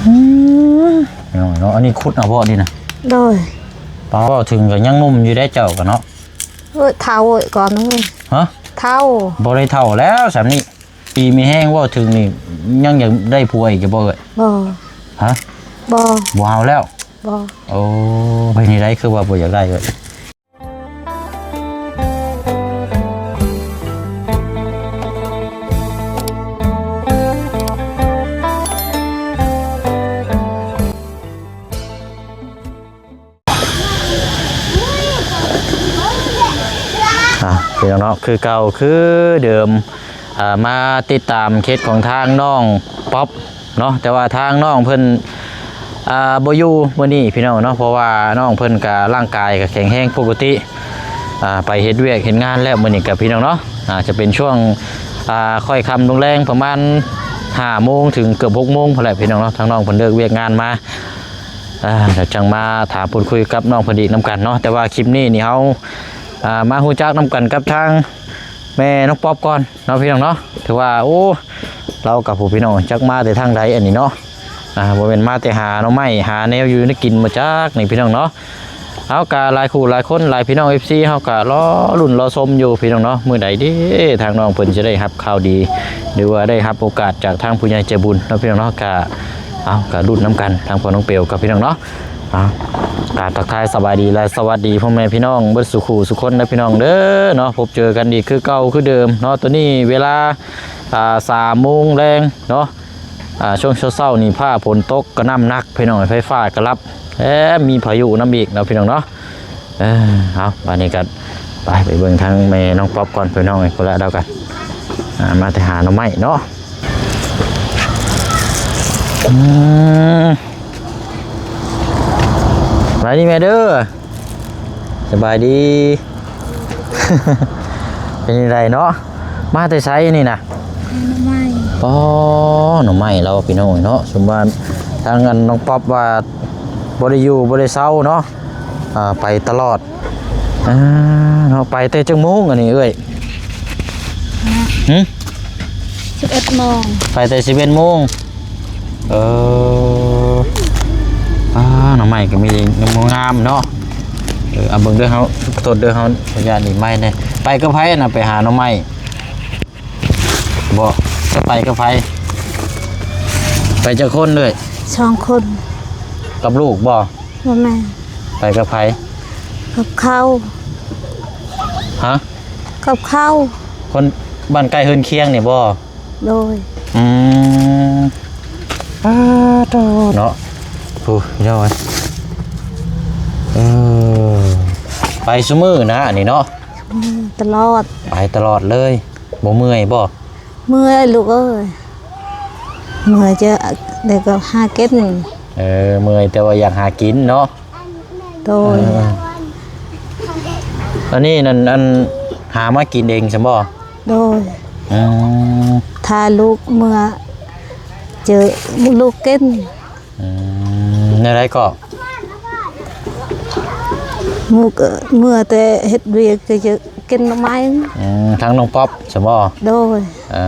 ອືມ ເນາະ ອັນນີ້ຂຸດເອົາບໍ່ນີ້ນະ? ໂດຍ. ປາ ເວົ້າເຖິງກໍຍັງໜຸ່ມຢູ່ເດ້ເຈົ້າກໍເນາະ. ເອີຍ ເຖົ້າເອີຍ ກ່ອນເອີຍ. ຮະ? ເຖົ້າ. ບໍ່ໄດ້ເຖົ້າແລ້ວສ່ຳນີ້ ປີມີແຮງ ເວົ້າເຖິງນີ້ ຍັງຢາກໄດ້ຜົວອີກຢູ່ບໍ່ເອີຍ? ບໍ່. ຮະ? ບໍ່. ບໍ່ເອົາແລ້ວ? ບໍ່. ໂອ້ ເປັນຈັ່ງໃດຄືວ່າບໍ່ຢາກໄດ້ເອີຍ? ອ່ະ ພີ່ນ້ອງເນາະ ຄືເກົ່າຄືເດີມ ອ່າ ມາຕິດຕາມເຂດຂອງທາງນ້ອງປັອບເນາະ ແຕ່ວ່າທາງນ້ອງເພິ່ນ ອ່າ ບໍ່ຢູ່ມື້ນີ້ພີ່ນ້ອງເນາະ ເພາະວ່ານ້ອງເພິ່ນກະຮ່າງກາຍກະແຂງແຮງປົກກະຕິ ອ່າ ໄປເຮັດວຽກເຮັດງານແລ້ວມື້ນີ້ກະພີ່ນ້ອງເນາະ ອາດຈະເປັນຊ່ວງ ອ່າ ຄ່ອຍຄ່ຳລົງແລງ ປະມານຫ້າໂມງເຖິງເກືອບຫົກໂມງພຸ້ນແຫຼະພີ່ນ້ອງເນາະ ທາງນ້ອງເພິ່ນເລີກວຽກງານມາ ອ່າ ແລ້ວຈັ່ງມາຖາມພູດຄຸຍກັບນ້ອງເພິ່ນອີກນຳກັນເນາະ ແຕ່ວ່າຄລິບນີ້ນີ້ເຮົາ ອ່າ ມາຮູ້ຈັກນຳກັນກັບທາງແມ່ນ້ອງປັອບກ່ອນເນາະພີ່ນ້ອງເນາະ ຖືວ່າ ໂອ້ ລາວກັບຜູ້ພີ່ນ້ອງ ຈັກມາແຕ່ທາງໃດອັນນີ້ເນາະ ອ່າ ບໍ່ແມ່ນມາແຕ່ຫາໜໍ່ໄມ້ ຫາແນວຢູ່ແນວກິນບໍ່ຈັກນີ້ພີ່ນ້ອງເນາະ ເອົາ ກະຫຼາຍຄູ່ຫຼາຍຄົນ ຫຼາຍພີ່ນ້ອງ ເອັຟຊີ ເຮົາກະລໍລຸ້ນລໍຊົມຢູ່ພີ່ນ້ອງເນາະ ມື້ໃດເດ້ທາງນ້ອງເພິ່ນຈະໄດ້ຮັບຂ່າວດີ ຫຼືວ່າໄດ້ຮັບໂອກາດຈາກທາງຜູ້ໃຫຍ່ໃຈບຸນເນາະພີ່ນ້ອງເນາະ ກະ ເອົາ ກະລຸ້ນນຳກັນ ທາງພໍ່ນ້ອງເປວກັບພີ່ນ້ອງເນາະ ເອົາ ກະທັກທາຍສະບາຍດີ ແລະ ສະຫວັດດີພໍ່ແມ່ພີ່ນ້ອງເບິດສູ່ຄູ່ສູ່ຄົນເດີພີ່ນ້ອງເດີເນາະ ພົບເຈີກັນອີກຄືເກົ່າຄືເດີມເນາະ ຕອນນີ້ເວລາ ອ່າ ສາມໂມງແລງເນາະ ອ່າ ຊ່ວງເຊົ້າໆນີ້ຟ້າຝົນຕົກກະໜ່ຳໜັກພີ່ນ້ອງ ໄຟຟ້າກະລັບ ແຖມມີພາຍຸນຳອີກເນາະພີ່ນ້ອງເນາະ ເອີ ເອົາ ບາດນີ້ກະໄປ ໄປເບິ່ງທາງແມ່ນ້ອງປັອບກ່ອນພີ່ນ້ອງເອີຍ ພຸ້ນລະ ດາວກັນ ອ່າ ມາແຕ່ຫາໜໍ່ໄມ້ເນາະ ອືມ ສະບາຍດີແມ່ເດີ ສະບາຍດີ ເປັນຈັ່ງໃດເນາະ ມາແຕ່ໃສນີ້ນະ? ໜໍ່ໄມ້ ອໍ ໜໍ່ໄມ້ລາວພີ່ນ້ອງເນາະ ສົມວ່າທາງອັນນ້ອງປັອບວ່າບໍ່ໄດ້ຢູ່ບໍ່ໄດ້ເຊົາເນາະ ອ່າ ໄປຕະຫຼອດ ອ່າ ເນາະ ໄປແຕ່ຈັກໂມງອັນນີ້ເອື້ອຍ? ຫຶ? ສິບເອັດໂມງ ໄປແຕ່ສິບເອັດໂມງ ເອີ ອ່າ ໜໍ່ໄມ້ກໍມີງາມໆເນາະ ເອີ ເອົາເບິ່ງເດີ ເຮົາ ໂທດເດີ ເຮົາ ຂໍອະນຸຍາດນີ້ໄມ້ແດ່ ໄປກັບໃຜນະ ໄປຫາໜໍ່ໄມ້? ບໍ່ ຈະໄປກັບໃຜ? ໄປຈັກຄົນເອື້ອຍ? ສອງຄົນ ກັບລູກບໍ່? ບໍ່ແມ່ນ ໄປກັບໃຜ? ກັບເຂົາ ຮະ? ກັບເຂົາ ຄົນບ້ານໃກ້ເຮືອນຄຽງນີ້ບໍ່? ໂດຍ ອືມ ປາໂຕເນາະ ໂອ້ຍ ເອີ ໄປຊຸມື້ນະອັນນີ້ເນາະ ຕະຫຼອດ ໄປຕະຫຼອດເລີຍ ບໍ່ເມື່ອຍບໍ່? ເມື່ອຍລູກເອີຍ ເມື່ອຍຈະ ແລ້ວກໍຫາກິນ ເອີ ເມື່ອຍແຕ່ວ່າຢາກຫາກິນເນາະ ໂດຍ ເອີ ອັນນີ້ນັ້ນ ອັນ ຫາມາກິນເອງຊັ້ນບໍ່? ໂດຍ ອືມ ຖ້າລູກເມື່ອ ເຈີລູກກິນ ອືມ ແນວໃດກໍ? ໝູ່ກໍເມື່ອແຕ່ເຮັດວຽກກໍຈະກິນໜໍ່ໄມ້ ອືມ ທາງນ້ອງປັອບຊັ້ນບໍ່? ໂດຍ ເອີ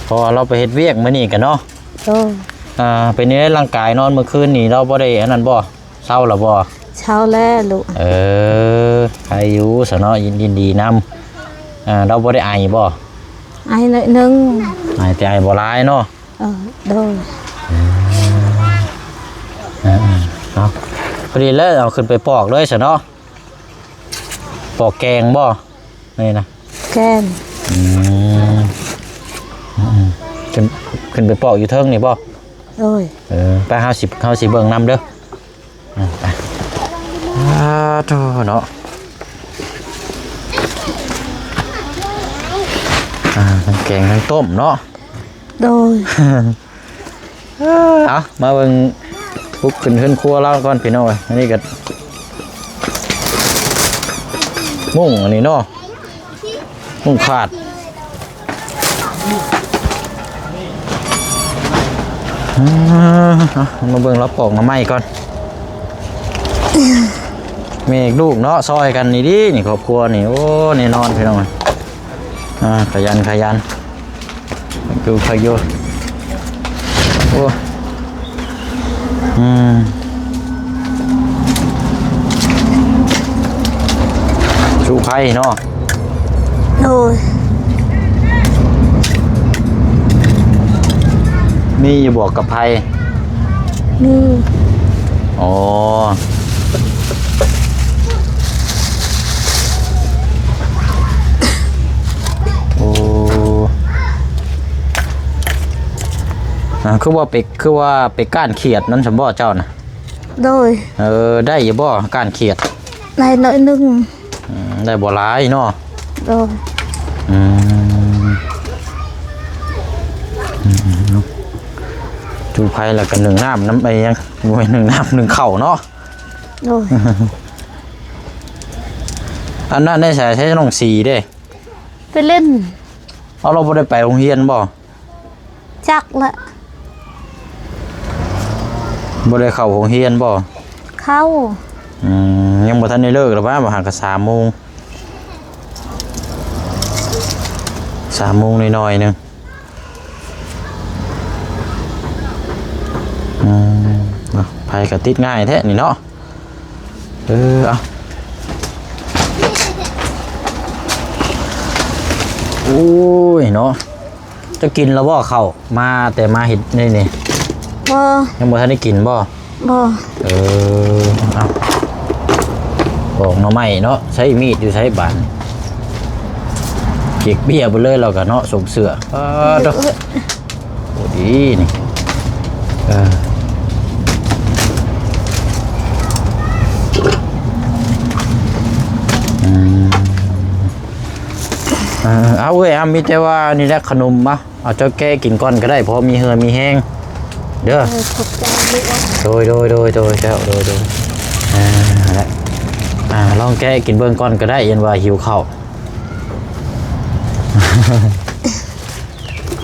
ເພາະວ່າລາວໄປເຮັດວຽກມື້ນີ້ກະເນາະ ໂດຍ ອ່າ ເປັນຈັ່ງໃດຮ່າງກາຍ ນອນມື້ຄືນນີ້ລາວບໍ່ໄດ້ອັນນັ້ນບໍ່? ເຊົາແລ້ວບໍ່? ເຊົາແລ້ວລູກ ເອີ ໄຄຢູ່ຊະເນາະ ຍິນ ຍິນດີນຳ ອ່າ ລາວບໍ່ໄດ້ໄອບໍ່? ໄອໜ້ອຍໜຶ່ງ ໄອແຕ່ໄອບໍ່ຫຼາຍເນາະ ເອີ ໂດຍ ເອີ ເອົາ ພໍດີແລ້ວ ເອົາຂຶ້ນໄປປອກເລີຍຊະເນາະ ປອກແກງບໍ່? ນີ້ນະ ແກງ ອືມ ອືມ ຂຶ້ນ ຂຶ້ນໄປປອກຢູ່ເທິງນີ້ບໍ່? ໂດຍ ເອີ ໄປ ເຮົາຊິ ເຮົາຊິເບິ່ງນຳເດີ ອືມ ໄປ ອາ ໂທ້ເນາະ ອາ ທັງແກງທັງຕົ້ມເນາະ ໂດຍ ເອົາ ມາເບິ່ງ ບຸກຂຶ້ນເຮືອນຄົວລາວກ່ອນພີ່ນ້ອງເອີຍ ອັນນີ້ກໍມຸ້ງອັນນີ້ເນາະ ມຸ້ງຂາດ ເອົາ ມາເບິ່ງລາວປອກໜໍ່ໄມ້ກ່ອນ ແມ່ລູກເນາະ ຊ່ອຍກັນນີ້ດີ ນີ້ຄອບຄົວນີ້ ໂອ້ ແນ່ນອນພີ່ນ້ອງ ອ່າ ຂະຫຍັນ ຂະຫຍັນ ຢູ່ ພັກຢູ່ ໂອ້ ອືມ ຈູໄຟເນາະ. ໂດຍ ມີຢູ່ບໍ່ກັບໄຟ? ມີ. ອໍ ໂອ້ ອ່າ ຄືວ່າໄປ ຄືວ່າໄປກ້ານຂຽດນັ້ນຊັ້ນບໍ່ເຈົ້ານະ? ໂດຍ. ເອີ ໄດ້ຢູ່ບໍ່ກ້ານຂຽດ? ໄດ້ໜ້ອຍໜຶ່ງ. ອືມ ໄດ້ບໍ່ຫຼາຍເນາະ. ໂດຍ. ອືມ ອືມ ຈູໄຟແລ້ວກໍໜຶ້ງນ້ຳນຳ ໄອ້ຫຍັງ ບໍ່ແມ່ນໜຶ້ງນ້ຳ ໜຶ້ງເຂົ້າເນາະ. ໂດຍ. ອັນນັ້ນໄດ້ໃສ ໃຊ້ນ້ອງສີເດ້? ໄປຫຼິ້ນ. ເອົາ ລາວບໍ່ໄດ້ໄປໂຮງຮຽນບໍ່? ຈັກລະ ບໍ່ໄດ້ເຂົ້າໂຮງຮຽນບໍ່? ເຂົ້າ. ອືມ ຍັງບໍ່ທັນໄດ້ເລີກລະຫວາ ຫາກະສາມໂມງ ສາມໂມງໜ້ອຍໆໜຶ່ງ. ອືມ ເນາະ ໄຟກະຕິດງ່າຍແທ້ນີ້ເນາະ. ເອີ ເອົາ ໂອ້ຍເນາະ ເຈົ້າກິນແລ້ວບໍ່ເຂົ້າ? ມາແຕ່ມາເຮັດນີ້ນີ້. ບໍ່. ຍັງບໍ່ທັນໄດ້ກິນບໍ່? ບໍ່. ເອີ ເອົາ ປອກໜໍ່ໄມ້ເນາະ ໃຊ້ມີດຢູ່ໃສບາດນີ້? ເຈັກເບ້ຍເບິດເລີຍລາວກະເນາະ ສົງເສື້ອ. ປາດໂທ້. ໂອ້ ດີນີ້ ເອີ ອືມ ເອີ ເອົາເອື້ອຍ ເອົາ ມີແຕ່ວ່ານີ້ແຫຼະຂະໜົມ ມາ ເອົາ ເຈົ້າແກະກິນກ່ອນກໍໄດ້ ພໍມີເຫື່ອມີແຮງເດີ. ເອີ ຂອບໃຈລູກ. ໂດຍ ໂດຍ ໂດຍ ໂດຍ ເຈົ້າ ໂດຍ ໂດຍ ອ່າ ນັ້ນແຫຼະ ອ່າ ລອງແກະກິນເບິ່ງກ່ອນກໍໄດ້ ຢ້ານວ່າຫິວເຂົ້າ.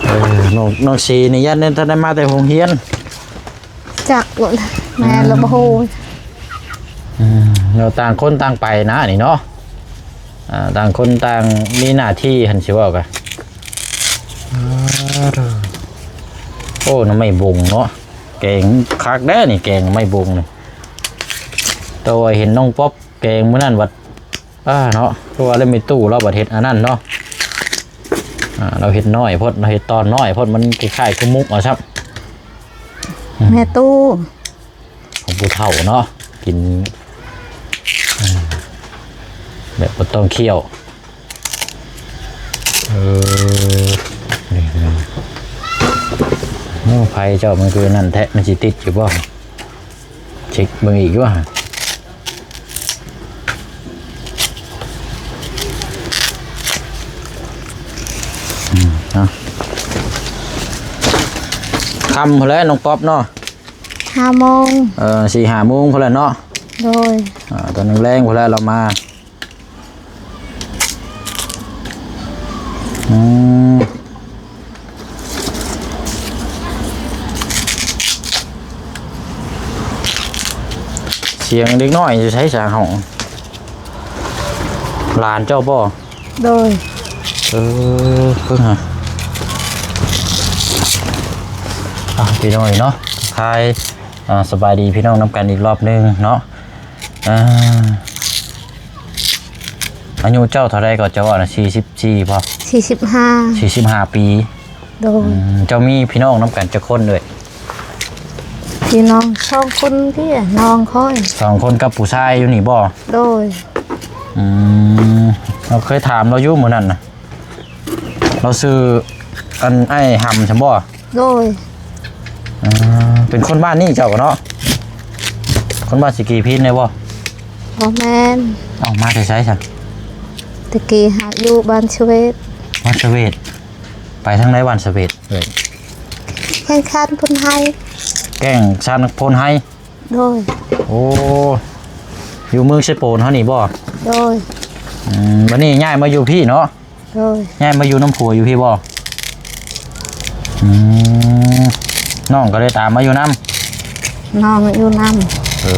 ເອີ ນ້ອງ ນ້ອງສີນີ້ຢ້ານແມ່ນທັນໄດ້ມາແຕ່ໂຮງຮຽນ. ຈັກໂລດ ແມ່ນລະບໍ່ຮູ້. ອືມ ເນາະ ຕ່າງຄົນຕ່າງໄປນະນີ້ເນາະ ອ່າ ຕ່າງຄົນຕ່າງມີໜ້າທີ່ຫັ້ນ ຊິເວົ້າກະ. ໂອ້ ໜໍ່ໄມ້ບົງເນາະ ແກງຄັກແດ່ນີ້ ແກງໜໍ່ໄມ້ບົງນີ້. ແຕ່ວ່າເຫັນນ້ອງປັອບແກງມື້ນັ້ນບັດ ອ່າ ເນາະ ຄືວ່າແລ້ວແມ່ຕູ້ລາວບັດເຮັດອັນນັ້ນເນາະ. ອ່າ ລາວເຮັດນ້ອຍໂພດ ລາວເຮັດຕອນນ້ອຍໂພດ ມັນຄ້າຍໆຄືໝົກວ່າຊັ້ນ. ອືມ ແມ່ຕູ້ຂອງຜູ້ເຖົ້າເນາະ ກິນ ເອີ ແບບບໍ່ຕ້ອງຄ້ຽວ. ເອີ ນີ້ ໂອ້ ໄຟເຈົ້າມັນຄືນັ້ນແທ້ ມັນຊິຕິດຢູ່ບໍ່? ເຊັກເບິ່ງອີກຢູ່ຫະ. ອືມ ເອົາ ຄ່ຳພຸ້ນແຫຼະນ້ອງປັອບເນາະ ຫ້າໂມງ ເອີ ສີ່ຫ້າໂມງພຸ້ນແຫຼະເນາະ. ໂດຍ ອ່າ ຕອນແລງໆພຸ້ນແຫຼະລາວມາ. ອືມ ສຽງເດັກນ້ອຍຢູ່ໃສສາ ຫ້ອງ ຫຼານເຈົ້າບໍ່? ໂດຍ ເອີ ເບິ່ງຫາ ອ່າ ພີ່ນ້ອງເນາະ ທາຍ ອ່າ ສະບາຍດີພີ່ນ້ອງນຳກັນອີກລອບໜຶ່ງເນາະ. ອ່າ ອາຍຸເຈົ້າເທົ່າໃດກໍເຈົ້າວ່ານະ? ສີ່ສິບສີ່ບໍ່? ສີ່ສິບຫ້າ ສີ່ສິບຫ້າປີ. ໂດຍ ອືມ ເຈົ້າມີພີ່ນ້ອງນຳກັນຈັກຄົນເອີຍ? ພີ່ນ້ອງສອງຄົນເດ ນ້ອງຂ້ອຍສອງຄົນກັບຜູ້ຊາຍຢູ່ນີ້ບໍ່? ໂດຍ ອືມ ເຮົາເຄີຍຖາມລາວຢູ່ມື້ນັ້ນນະ. ລາວຊື່ອັນ ອ້າຍຫຳຊັ້ນບໍ່? ໂດຍ ອ່າ ເປັນຄົນບ້ານນີ້ເຈົ້າກໍເນາະ ຄົນບ້ານສີກີພີນນີ້ບໍ່? ບໍ່ແມ່ນ. ເອົ້າ ມາແຕ່ໃສຊັ້ນ? ແຕ່ກີ້ຫາຢູ່ບ້ານສະເຫວດ. ບ້ານສະເຫວດ ໄປທາງໃດບ້ານສະເຫວດເອີຍ? ແຂວງຊານໂພນໄຮ. ແຂວງຊານໂພນໄຮ. ໂດຍ ໂອ້ ຢູ່ເມືອງເຊໂປນເຮົານີ້ບໍ່? ໂດຍ ອືມ ບັດນີ້ຍ້າຍມາຢູ່ພີ້ເນາະ? ໂດຍ ຍ້າຍມາຢູ່ນຳຜົວຢູ່ພີ້ບໍ່? ອືມ ນ້ອງກໍເລີຍຕາມມາຢູ່ນຳ? ນ້ອງຢູ່ນຳ. ເອີ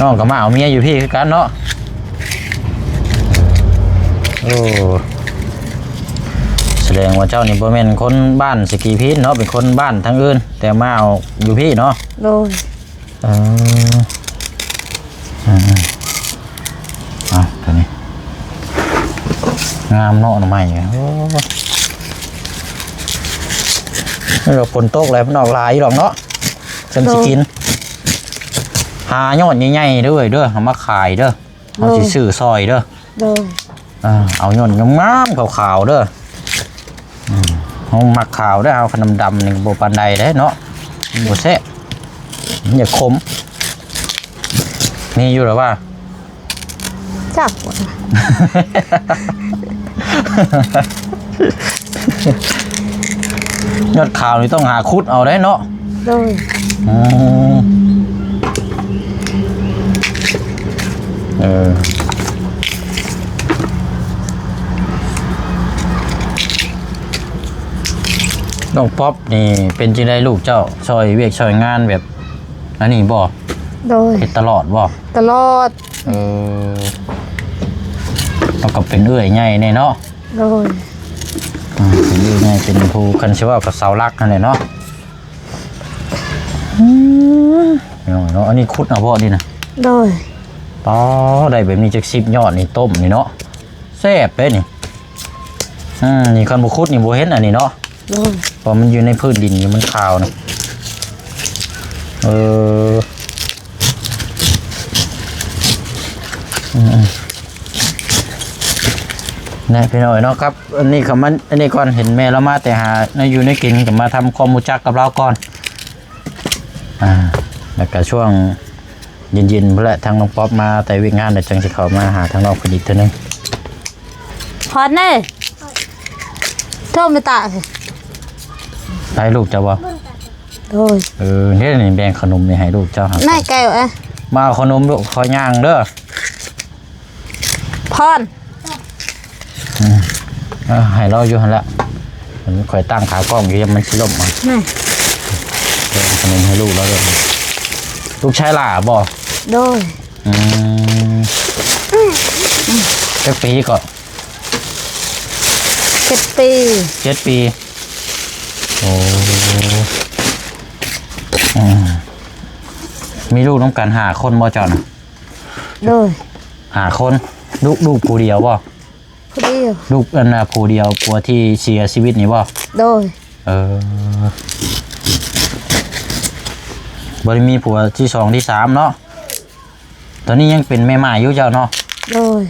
ນ້ອງກໍມາເອົາເມຍຢູ່ພີ້ຄືກັນເນາະ? ໂອ້ ສະແດ ແສດງວ່າເຈົ້ານີ້ບໍ່ແມ່ນຄົນບ້ານສະກີພີນເນາະ ເປັນຄົນບ້ານທາງອື່ນ ແຕ່ມາເອົາຢູ່ພີ້ເນາະ. ໂດຍ. ເອີ ອືມໆ ເອົາ ຕົວນີ້ງາມເນາະ ໜໍ່ໄມ້. ໂອ້ ເອີ ຝົນຕົກແລ້ວມັນອອກຫຼາຍຢູ່ດອກເນາະ ຊັ້ນຊິກິນ. ໂດຍ. ຫາຍອດໃຫຍ່ໆເດີ້ເອີຍເດີ້ ເອົາມາຂາຍເດີ້ ເຮົາຊິ ໂດຍ ຊື້ຊ່ອຍເດີ້. ໂດຍ. ອ່າ ເອົາຍອດງາມໆຂາວໆເດີ້. ອືມ ເຮົາມັກຂາວເດີ້ ເຮົາຄັນດຳໆນີ້ບໍ່ປານໃດເດ້ເນາະ ມັນບໍ່ແຊບ ມັນຢາກຂົມ. ມີຢູ່ແລ້ວວ່າ ຈັກ ຍອດຂາວນີ້ຕ້ອງຫາຂຸດເອົາໄດ້ເນາະ. ໂດຍ. ອືມ ເອີ ນ້ອງປັອບນີ້ເປັນຈັ່ງໃດ ລູກເຈົ້າຊ່ອຍວຽກຊ່ອຍງານແບບອັນນີ້ບໍ່? ໂດຍ. ເຮັດຕະຫຼອດບໍ່? ຕະຫຼອດ. ເອີ ເຮົາກໍເປັນເອື້ອຍໃຫຍ່ແດ່ເນາະ. ໂດຍ. ອືມ ເປັນເອື້ອຍໃຫຍ່ ເປັນຜູ້ ຄັນຊິເວົ້າກໍເສົາຫຼັກຫັ້ນແຫຼະເນາະ. ອືມ ເນາະ ອັນນີ້ຂຸດເອົາບໍ່ນີ້ນະ? ໂດຍ. ປາ ໄດ້ແບບນີ້ຈັກສິບຍອດນີ້ ຕົ້ມນີ້ເນາະ ແຊບເດ້ນີ້. ອືມ ນີ້ຄັນບໍ່ຂຸດນີ້ບໍ່ເຫັນອັນນີ້ເນາະ. ໂດຍ. ເພາະມັນຢູ່ໃນພື້ນດິນຢູ່ ມັນຂາວນະ. ເອີ ອືມໆ ນະ ພີ່ນ້ອງເນາະ. ຄັບ ອັນນີ້ກໍມັນ ອັນນີ້ກ່ອນ ເຫັນແມ່ລາວມາແຕ່ຫາແນວຢູ່ແນວກິນ ກໍມາທຳຄວາມຮູ້ຈັກກັບລາວກ່ອນ. ອ່າ ແລ້ວກໍຊ່ວງເຢັນໆ ພຸ້ນແຫຼະ ທາງນ້ອງປັອບມາແຕ່ວຽກງານ ແລ້ວຈັ່ງຊິເຂົ້າມາຫາທາງນ້ອງເພິ່ນອີກເທື່ອໜຶ່ງ. ພອນເອີຍ ໂທມາຕາ ໃຫ້ລູກເຈົ້າບໍ່? ໂດຍ. ເອີ ເດ້ນີ້ ແບ່ງຂະໜົມນີ້ໃຫ້ລູກເຈົ້າຫາ ນາຍແກ້ວ ເອີ ມາເອົາຂະໜົມລູກ ຂໍຍ່າງເດີ. ພອນ ອືມ ເອີ ໃຫ້ລາວຢູ່ຫັ້ນລະ ຂ້ອຍຕັ້ງຂາກ້ອງຢູ່ ມັນຊິລົ້ມເອົາ. ນີ້ ເອົາຂະໜົມໃຫ້ລູກລາວເດີ. ລູກຊາຍຫຼ້າບໍ່? ໂດຍ. ອືມ ຈັກປີເກາະ? ເຈັດປີ ເຈັດປີ. ໂອ້ ອືມ ມີລູກນຳກັນຫ້າຄົນບໍ່ເຈົ້ານະ? ໂດຍ. ຫ້າຄົນ. ລູກ ລູກຜູ້ດຽວບໍ່? ຜູ້ດຽວ. ລູກອັນນ່າ ຜູ້ດຽວ ຜົວທີ່ເສຍຊີວິດນີ້ບໍ່? ໂດຍ. ເອີ ບໍ່ໄດ້ມີຜົວທີສອງທີສາມເນາະ? ຕອນນີ້ຍັງເປັນແມ່ໝ້າຍຢູ່ເຈົ້າເນາະ? ໂດຍ.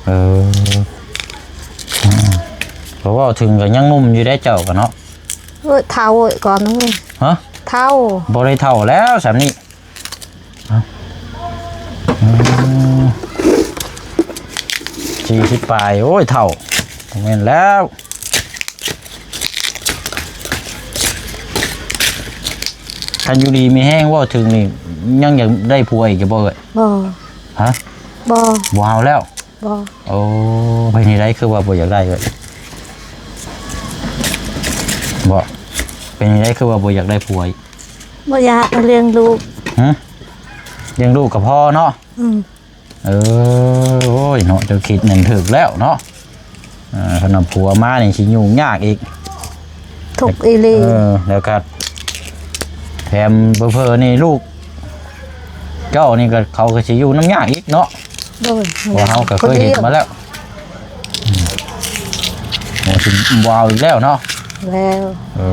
ເອີ ອືມ ເພາະເວົ້າເຖິງກໍຍັງໜຸ່ມຢູ່ເດ້ເຈົ້າກໍເນາະ. ໂອ້ຍ ເຖົ້າ ໂອ້ຍ ກ່ອນເອີຍ. ຮະ? ເຖົ້າ. ບໍ່ໄດ້ເຖົ້າແລ້ວສ່ຳນີ້. ເອົ້າ ອືມ ສີ່ສິບປາຍ ໂອ້ຍ ເຖົ້າ ບໍ່ແມ່ນແລ້ວ. ຄັນຢູ່ດີມີແຮງ ເວົ້າເຖິງນີ້ ຍັງຢາກໄດ້ຜົວອີກຢູ່ບໍ່ເອີຍ? ບໍ່. ຮະ? ບໍ່. ບໍ່ເອົາແລ້ວ? ບໍ່. ໂອ້ ເປັນຈັ່ງໃດຄືວ່າບໍ່ຢາກໄດ້ເອີຍ? ບໍ່. ເປັນຈັ່ງໃດຄືວ່າບໍ່ຢາກໄດ້ຜົວອີກ? ບໍ່ຢາກ ລ້ຽງລູກ. ຫື? ລ້ຽງລູກກໍພໍເນາະ? ອືມ. ເອີ ໂອ້ຍເນາະ ເຈົ້າຄິດນັ້ນຖືກແລ້ວເນາະ. ເອີ ຄັນວ່າຜົວມານີ້ຊິຫຍຸ້ງຍາກອີກ ທຸກອີ່ຫຼີ. ເອີ ແລ້ວກໍແຖມເຜີໆນີ້ລູກເຈົ້ານີ້ກໍ ເຂົາກໍຊິຢູ່ນຳຍາກອີກເນາະ. ໂດຍ. ເພາະເຮົາກໍເຄີຍເຫັນມາແລ້ວ. ອືມ ໂອ້ ຊິບໍ່ເອົາອີກແລ້ວເນາະ? ແລ້ວ. ເອີ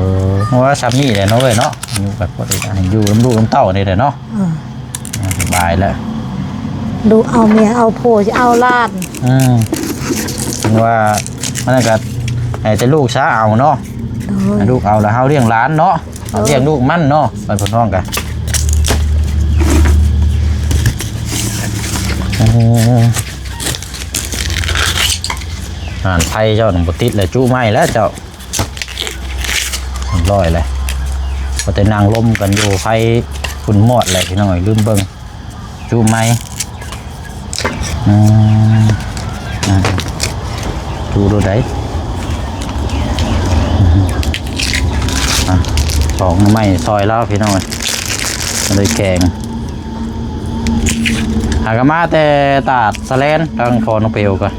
ເພາະວ່າສ່ຳນີ້ແຫຼະເນາະເອີຍເນາະ ຢູ່ກັບ ໃຫ້ຢູ່ນຳລູກນຳເຕົ້ານີ້ແຫຼະເນາະ. ອືມ ສະບາຍແລ້ວ ລູກເອົາເມຍເອົາຜົວ ຊິເອົາຫຼານ. ອືມ ເພິ່ນວ່າ ອັນນັ້ນກໍໃຫ້ແຕ່ລູກສາເອົາເນາະ. ໂດຍ. ໃຫ້ລູກເອົາ ແລ້ວເຮົາລ້ຽງຫຼານເນາະ. ໂດຍ. ເຮົາລ້ຽງລູກມັນເນາະ ໄປເພິ່ນຮ້ອງກະ. ອືມ ຮ້ານໄຟເຈົ້ານະບໍ່ຕິດແລ້ວ ຈຸໄມ້ແລ້ວເຈົ້າ. ຮຽບຮ້ອຍແລ້ວ ວ່າແຕ່ນັ່ງລົມກັນຢູ່ ໄຟຝຸ່ນມອດແລ້ວ ພີ່ນ້ອງເອີຍ ລືມເບິ່ງ ຈຸໄມ້. ອືມ ອ່າ ຈູໂລດໃດ໋. ອ່າ ຕອກໜໍ່ໄມ້ຊ່ອຍລາວ ພີ່ນ້ອງເອີຍ ໄດ້ແກງ. ຫາກະມາແຕ່ຕາດສະແລນ ທາງພໍ່ນ້ອງເປວກະ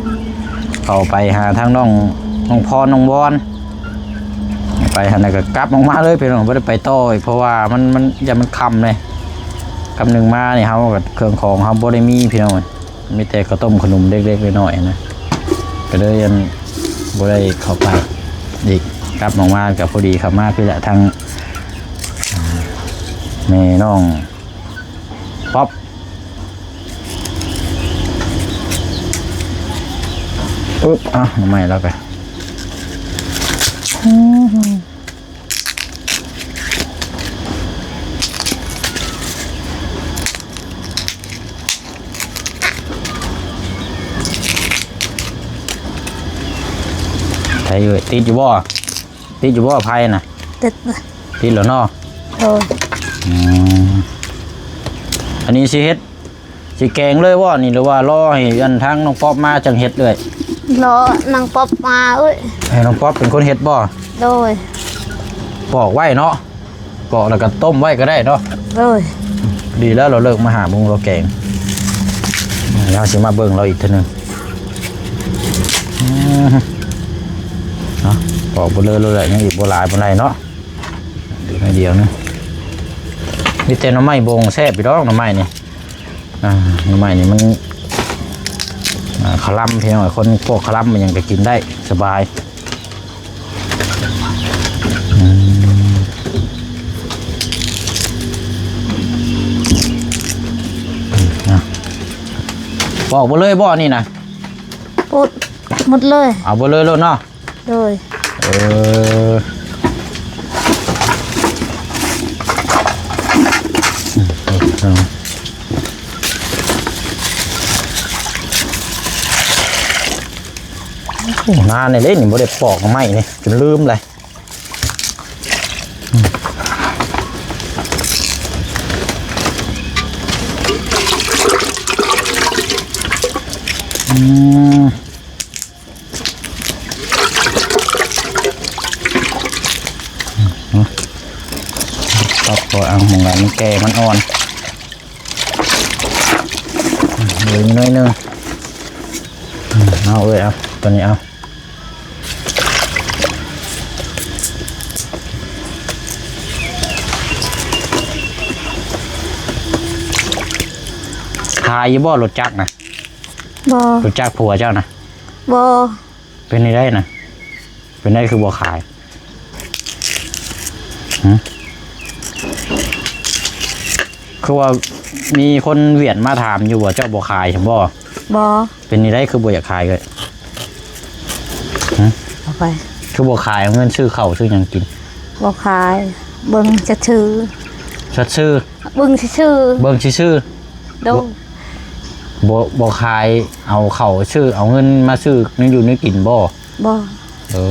ເຂົ້າໄປຫາທາງນ້ອງ ນ້ອງພອນ ນ້ອງວອນ. ໄປຫັ້ນແລ້ວກໍກັບອອກມາເລີຍພີ່ນ້ອງ ບໍ່ໄດ້ໄປຕໍ່ອີກ ເພາະວ່າມັນ ມັນ ຢ້ານມັນຄ່ຳເດ້. ຄ່ຳໜຶ່ງມານີ້ເຮົາກໍເຄື່ອງຂອງເຮົາບໍ່ໄດ້ມີພີ່ນ້ອງ ມີແຕ່ເຂົ້າຕົ້ມຂະໜົມເລັກໆນ້ອຍໆນະ ກໍເລີຍອັນ ບໍ່ໄດ້ເຂົ້າໄປອີກ. ກັບອອກມາກໍພໍດີເຂົ້າມາພີ້ແຫຼະ ທາງແມ່ນ້ອງປັອບ. ອຶບ ອ່ະ ໜໍ່ໄມ້ລາວກະ ໃສ່ຢູ່ ຕິດຢູ່ບໍ່? ຕິດຢູ່ບໍ່ໄຟນະ? ຕິດ ຕິດແລ້ວເນາະ. ໂດຍ ອືມ ອັນນີ້ຊິເຮັດ ຊິແກງເລີຍບໍ່ນີ້ ຫຼືວ່າລໍໃຫ້ອັນທາງນ້ອງປັອບມາຈັ່ງເຮັດເອື້ອຍ? ລໍນ້ອງປັອບມາເອີຍ. ໃຫ້ນ້ອງປັອບເປັນຄົນເຮັດບໍ່? ໂດຍ ປອກໄວ້ເນາະ ປອກແລ້ວກໍຕົ້ມໄວ້ກໍໄດ້ເນາະ. ໂດຍ ດີແລ້ວ ລາວເລີກມາຫາໂມງ ລາວແກງ ເຮົາຊິມາເບິ່ງລາວອີກເທື່ອໜຶ່ງ. ອືມ ເນາະ ປອກເບີເລີໂລດແຫຼະ ຍັງອີກບໍ່ຫຼາຍປານໃດເນາະ ເຫຼືອໜ້ອຍດຽວນະ. ມີແຕ່ໜໍ່ໄມ້ບົງແຊບຢູ່ດອກ ໜໍ່ໄມ້ນີ້. ອ່າ ໜໍ່ໄມ້ນີ້ມັນ ອ່າ ຄະລຳ ພີ່ນ້ອງ ຄົນພວກຄະລຳມັນຫຍັງກໍກິນໄດ້ສະບາຍ. ອືມ ອ່ະ ປອກເບີເລີຍບໍ່ນີ້ນະ? ປົດໝົດເລີຍ ເອົາເບີເລີໂລດເນາະ. ໂດຍ ເອີ ໂອ້ ນານແລ້ວເດ້ນີ້ ບໍ່ໄດ້ປອກໜໍ່ໄມ້ນີ້ ຈົນລືມເລີຍ. ອືມ ອືມ ຕັດ ເອົາໝ່ອງໃດມັນແກ່ ມັນອ່ອນ ເຫຼືອອີກໜ້ອຍໜຶ່ງ. ອືມ ເອົາເອີຍ ເອົາ ຕົວນີ້ເອົາ. ຂາຍຢູ່ບໍ່ລົດຈັກນະ? ບໍ່. ລົດຈັກຜົວເຈົ້ານະ? ບໍ່. ເປັນຈັ່ງໃດນະ? ເປັນໃດຄືບໍ່ຂາຍ? ຫຶ? ຄືວ່າມີຄົນຫວຽດມາຖາມຢູ່ວ່າເຈົ້າບໍ່ຂາຍຊັ້ນບໍ່? ບໍ່. ເປັນຈັ່ງໃດຄືບໍ່ຢາກຂາຍເອີຍ? ຫຶ? ເອົາໄປ ຄືບໍ່ຂາຍ ເອົາເງິນຊື້ເຂົ້າຊື້ຫຍັງກິນ? ບໍ່ຂາຍ ເບິ່ງຊື່ໆ. ຊື່ໆ? ເບິ່ງຊື່ໆ. ເບິ່ງຊື່ໆ. ໂດຍ. ບໍ່ ບໍ່ຂາຍ ເອົາເຂົ້າຊື້ ເອົາເງິນມາຊື້ແນວຢູ່ແນວກິນບໍ່? ບໍ່. ເອີ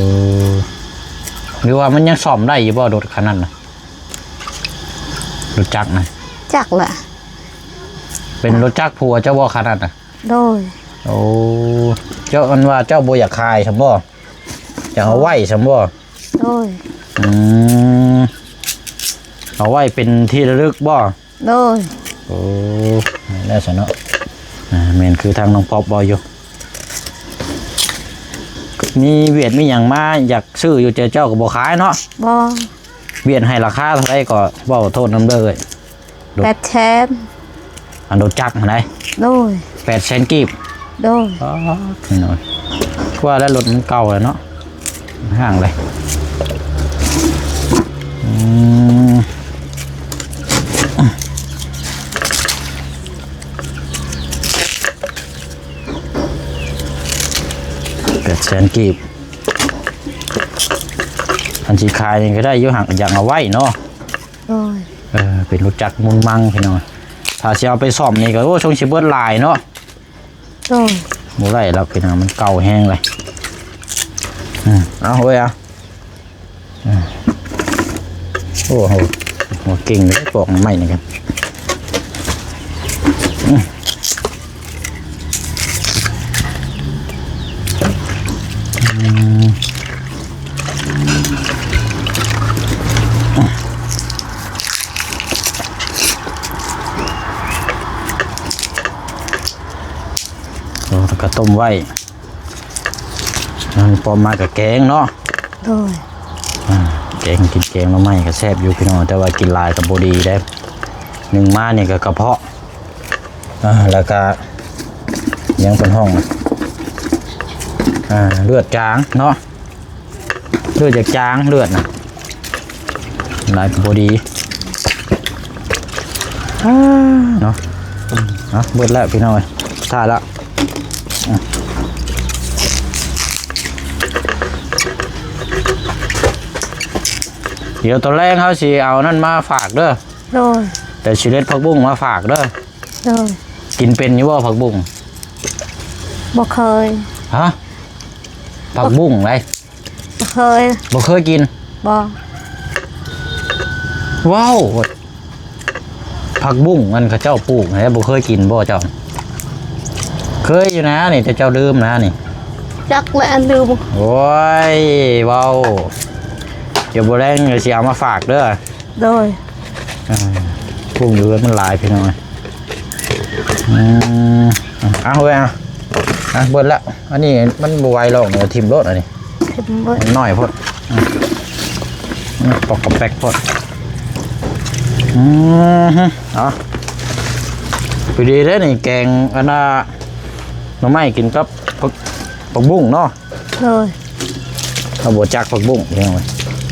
ຫຼືວ່າມັນຍັງສ້ອມໄດ້ຢູ່ບໍ່ ລົດຄັນນັ້ນນະ? ລົດຈັກນະ? ຈັກລະ. ເປັນລົດຈັກຜົວເຈົ້າບໍ່ ຄັນນັ້ນນະ? ໂດຍ. ໂອ້ ເຈົ້າ ອັນວ່າເຈົ້າບໍ່ຢາກຂາຍຊັ້ນບໍ່? ຢາກເອົາໄວ້ຊັ້ນບໍ່? ໂດຍ. ອືມ ເອົາໄວ້ເປັນທີ່ລະລຶກບໍ່? ໂດຍ. ໂອ້ ແມ່ນແລ້ວຊັ້ນເນາະ. ອ່າ ແມ່ນຄືທາງນ້ອງປອບເວົ້າຢູ່ ມີຫວຽດມີຫຍັງມາຢາກຊື້ຢູ່ ແຕ່ເຈົ້າກໍບໍ່ຂາຍເນາະ? ບໍ່. ຫວຽດໃຫ້ລາຄາເທົ່າໃດກໍເວົ້າໂທດນຳເດີ. ແປດແສນ. ອັນລົດຈັກຫັ້ນໃດ? ໂດຍ. ແປດແສນກີບ? ໂດຍ. ອໍ ພີ່ນ້ອງ ວ່າແລ້ວລົດມັນເກົ່າແລ້ວເນາະ ຫ້າງເລີຍ. ອືມ ແປດແສນກີບ ອັນຊິຂາຍນີ້ກໍໄດ້ຢູ່ ຫາກຢາກເອົາໄວ້ເນາະ. ໂດຍ. ເອີ ເປັນລົດຈັກມຸນມັງ ພີ່ນ້ອງ ຖ້າຊິເອົາໄປສ້ອມນີ້ກໍ ໂອ້ ຊົງຊິເບິດຫຼາຍເນາະ. ໂດຍ. ບໍ່ໄດ້ດອກ ພີ່ນ້ອງ ມັນເກົ່າແຮງເລີຍ. ອືມ ເອົາເວີຍ ເອົາ. ອືມ ໂອ້ໂຫ ເກັ່ງເດ້ ປອກໄມ້ນີ້ກັນ. ອືມ ອືມ ເອົາ ແລ້ວກໍຕົ້ມໄວ້ ອັນປອມມາກໍແກງເນາະ. ໂດຍ. ອ່າ ແກ ແກງ ກິນແກງໜໍ່ໄມ້ກໍແຊບຢູ່ພີ່ນ້ອງ ແຕ່ວ່າກິນຫຼາຍກໍບໍ່ດີເດ້. ໜຶ່ງມານີ້ກໍກະເພາະ ອ່າ ແລ້ວກໍຫຍັງເພິ່ນຮ້ອງ ອ່າ ເລືອດຈາງເນາະ ເລືອດຈາກຈາງ ເລືອດນະ ຫຼາຍກໍບໍ່ດີ. ອ່າ ເນາະ ອ່ະ ເບິດແລ້ວພີ່ນ້ອງເອີຍ ທ້າຍແລ້ວ. ດຽວຕອນແລງເຮົາຊິເອົານັ້ນມາຝາກເດີ. ໂດຍ. ແຕ່ຊິເດັດຜັກບຸ້ງມາຝາກເດີ. ໂດຍ. ກິນເປັນຢູ່ບໍ່ຜັກບຸ້ງ? ບໍ່ເຄີຍ. ຮະ? ຜັກບຸ້ງໃດ? ບໍ່ເຄີຍ. ບໍ່ເຄີຍກິນ? ບໍ່. ວ້າວ ຜັກບຸ້ງອັນເຂົາເຈົ້າປູກຫັ້ນ ບໍ່ເຄີຍກິນບໍ່ເຈົ້າ? ເຄີຍຢູ່ນະນີ້ ແຕ່ເຈົ້າລືມນະນີ້. ຈັກແຫຼະ ລືມ. ໂອ້ຍ ເວົ້າ ດຽວມື້ແລງຊິເອົາມາຝາກເດີ. ໂດຍ. ອ່າ ກຸ້ງຢູ່ເຮືອນມັນຫຼາຍພີ່ນ້ອງເອີຍ. ອືມ ເອົາເວີຍ ເອົາ ອ່ະ ເບິດແລ້ວ. ອັນນີ້ມັນບໍ່ໄຫວຫຼອກ ເອົາຖິ້ມໂລດອັນນີ້ ຖິ້ມເບິດ ມັນນ້ອຍໂພດ. ອືມ ອືມ ປອກກະແປກໂພດ. ອືມ ເອົາ ພໍດີເດ້ນີ້ ແກງອັນນ່າ ໜໍ່ໄມ້ກິນກັບຜັກ ຜັກບຸ້ງເນາະ. ໂດຍ. ເຮົາບໍ່ຈັກຜັກບຸ້ງພີ່ນ້ອງເອີຍ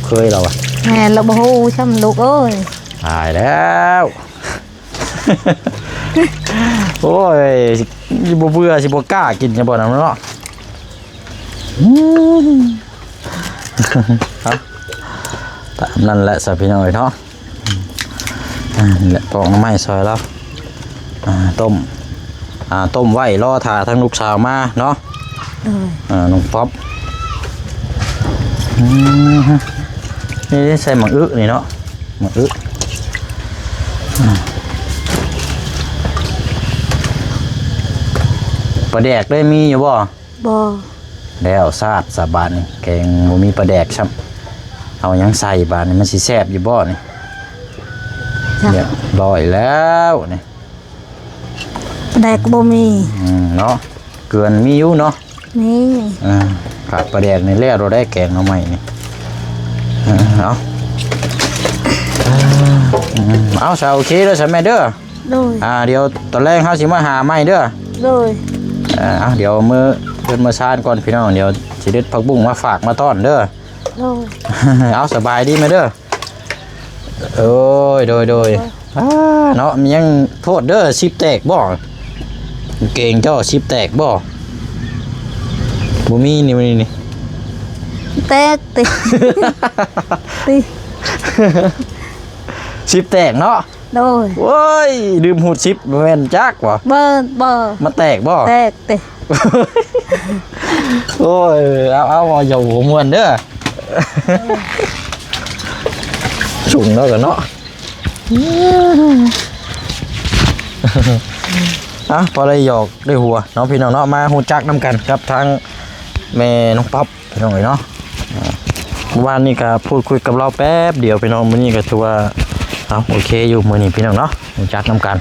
ເຄີຍລາວວ່າ. ແມ່ນ ລາວບໍ່ຮູ້ຊ້ຳລູກເອີຍ. ຕາຍແລ້ວ ໂອ້ຍ ຊິບໍ່ເບື່ອ ຊິບໍ່ກ້າກິນຊະບໍ່ນຳເນາະ. ອືມ ຕາມນັ້ນແຫຼະຊະພີ່ນ້ອງເອີຍເນາະ. ອ່າ ນີ້ແຫຼະ ປອກໜໍ່ໄມ້ຊ່ອຍລາວ ອ່າ ຕົ້ມ ອ່າ ຕົ້ມໄວ້ລໍຖ້າທາງລູກສາວມາເນາະ. ໂດຍ. ອ່າ ນ້ອງປັອບ ອືມ ນີ້ໃສ່ໝາກອຶນີ້ເນາະ ໝາກອຶ. ອ່າ ປາແດກໄດ້ມີຢູ່ບໍ່? ບໍ່. ແລ້ວຊາດຊະບາດນີ້ ແກງບໍ່ມີປາແດກຊ້ຳ ເອົາຫຍັງໃສ່ບາດນີ້ ມັນຊິແຊບຢູ່ບໍ່ນີ້? ຈັກ. ຮຽບຮ້ອຍແລ້ວນີ້ ປາແດກບໍ່ມີ. ອືມ ເນາະ ເກືອນີ້ມີຢູ່ເນາະ. ມີ. ອ່າ ຂາດປາແດກນີ້ແລ້ວໂລດໄດ໋ ແກງໜໍ່ໄມ້ນີ້. ອ່າ ເອົາ ອືມ ເອົາ ຊະ ໂອເຄເດີຊະແມ່ເດີ. ໂດຍ. ອ່າ ດຽວຕອນແລງເຮົາຊິມາຫາໃໝ່ເດີ. ໂດຍ. ເອີ ເອົາ ດຽວມື້ເພິ່ນມາຊານກ່ອນພີ່ນ້ອງ ດຽວຊິເດັດຜັກບຸ້ງມາຝາກມາຕ້ອນເດີ. ໂດຍ. ເອົາ ສະບາຍດີແມ່ເດີ. ໂອ້ຍ ໂດຍ ໂດຍ. ໂດຍ. ອ່າ ເນາະ ມີຫຍັງໂທດເດີ ຊິບແຕກບໍ່? ກາງເກງເຈົ້າຊິບແຕກບໍ່? ບໍ່ມີນີ້ ນີ້ ນີ້ ແຕກຕິ ຕິ ຊິບແຕກເນາະ. ໂດຍ. ໂອ້ຍ ລືມຮູດສິບ ບໍ່ແມ່ນຈັກບໍ່? ບໍ່ ບໍ່ ມັນແຕກບໍ່? ແຕກຕິ. ໂອ້ຍ ເອົາ ເອົາ ເວົ້າຢອກຫົວມ່ວນເດີ ສູງເນາະ ກັນເນາະ. ອ່ະ ພໍໄດ້ຢອກໄດ້ຫົວເນາະ ພີ່ນ້ອງເນາະ ມາຮູ້ຈັກນຳກັນກັບທາງແມ່ນ້ອງປັອບ ພີ່ນ້ອງເອີຍເນາະ. ອ່າ ເມື່ອວານນີ້ກໍພູດຄຸຍກັບລາວແປັບດຽວ ພີ່ນ້ອງ ມື້ນີ້ກໍຖືວ່າ ເອົາ ໂອເຄຢູ່ມື້ນີ້ ພີ່ນ້ອງເນາະ ຮູ້ຈັກນຳກັນ.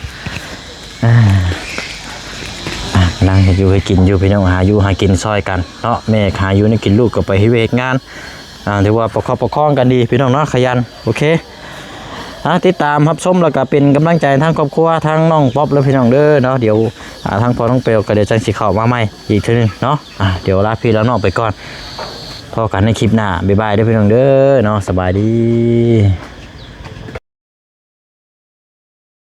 ອ່າ ອ່າ ກຳລັງເຮັດຢູ່ເຮັດກິນຢູ່ ພີ່ນ້ອງ ຫາຢູ່ຫາກິນຊ່ອຍກັນເນາະ ແມ່ຫາຢູ່ແນວກິນ ລູກກໍໄປເຮັດວຽກເຮັດງານ. ອ່າ ຖືວ່າປະຄັບປະຄອງກັນດີ ພີ່ນ້ອງເນາະ ຂະຫຍັນ. ໂອເຄ ອ່າ ຕິດຕາມຮັບຊົມ ແລ້ວກໍເປັນກຳລັງໃຈທາງຄອບຄົວທາງນ້ອງປັອບ ແລະ ພີ່ນ້ອງເດີເນາະ. ດຽວ ອ່າ ທາງພໍ່ນ້ອງເປວກໍດຽວຈັ່ງຊິເຂົ້າມາໃໝ່ອີກເທື່ອໜຶ່ງເນາະ. ອ່າ ດຽວລາພີ່ລານ້ອງໄປກ່ອນ ພໍ້ກັນໃນຄລິບໜ້າ ບາຍບາຍເດີ ພີ່ນ້ອງເດີເນາະ. ສະບາຍດີ.